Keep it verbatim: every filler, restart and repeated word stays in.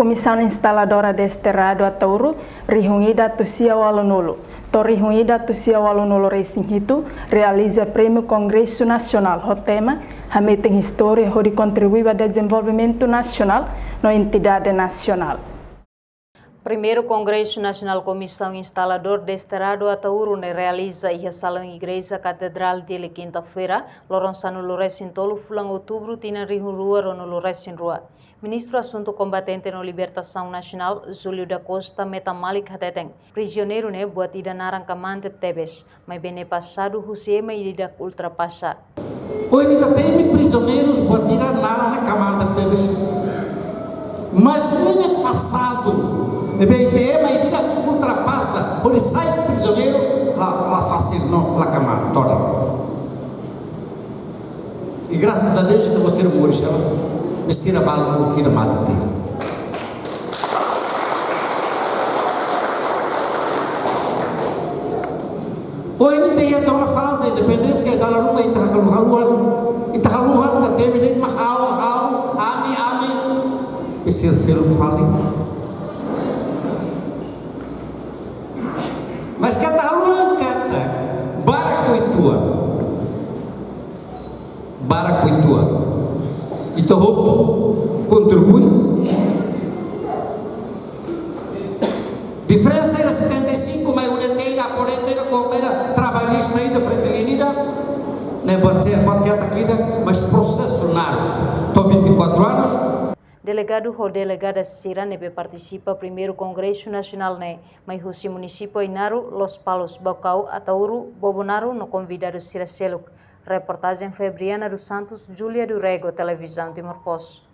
Komisaun Instaladora Desterradu Ataúro, rihun ida atus sia ualunulu to'o rihun ida atus sia ualunulu resin hitu, realiza Prémiu Kongresu Nasionál ho tema Hametin Istória hodi kontribui ba dezenvolvimentu nasionál no entidade nasionál. Primeiru Kongresu Nasionál Komisaun Instaladora Desterradu Ataúro ne'e realiza iha salaun Igreja Katedrál Dili, kinta-feira, loron sanulu resin tolu fulan Outubru, tinan rihun rua ruanulu resin rua. Ministru Asuntu Kombatente no Libertasaun Nasionál, Júlio da Costa Metamalik hateten, prizioneiru ne'e buat ida naran kamantep tebes, maibé ne'e pasadu husi ema ida-idak ultrapasa. Ohin ita temi prizioneirus buat ida naran ne'e kamantep tebes. Mas ne'e pasadu, ne'ebé ita ema ida-idak ultrapasa, hodi sai prizioneiru, la, la fasil no, la kamantep todan. I grasas a Deus, ita-boot sira moris hela, maibé sira balu kida mate tiha. Ohin ita iha ona faze independénsia, dala ruma ita hakalu haluhan, ita haluhan, ita temi de'it mak ha'u, ha'u, ami, ami, i sira seluk fali. Mas keta haluhan katak barak uitoan. Barak uitoan. Ita hotu kontribui. Diferensa iha setenta e cinco, mai U D T ida, apoiu ida, konta ida, trabalhista ida, Fretilin ida. Ne'e buat sira, buat ketak ida, mas prosesu naruk. To'o vinte e quatro anos. Delegadu ho delegada sira ne'ebé partisipa Primeiru Kongresu Nasionál ne'e, mai husi munisípiu Ainaro, Lospalos, Baucau, Ataúro, Bobonaro no konvidadu sira seluk. Reportajen Febriana dos Santos, Júlia do Rego, Televizaun Timor Post.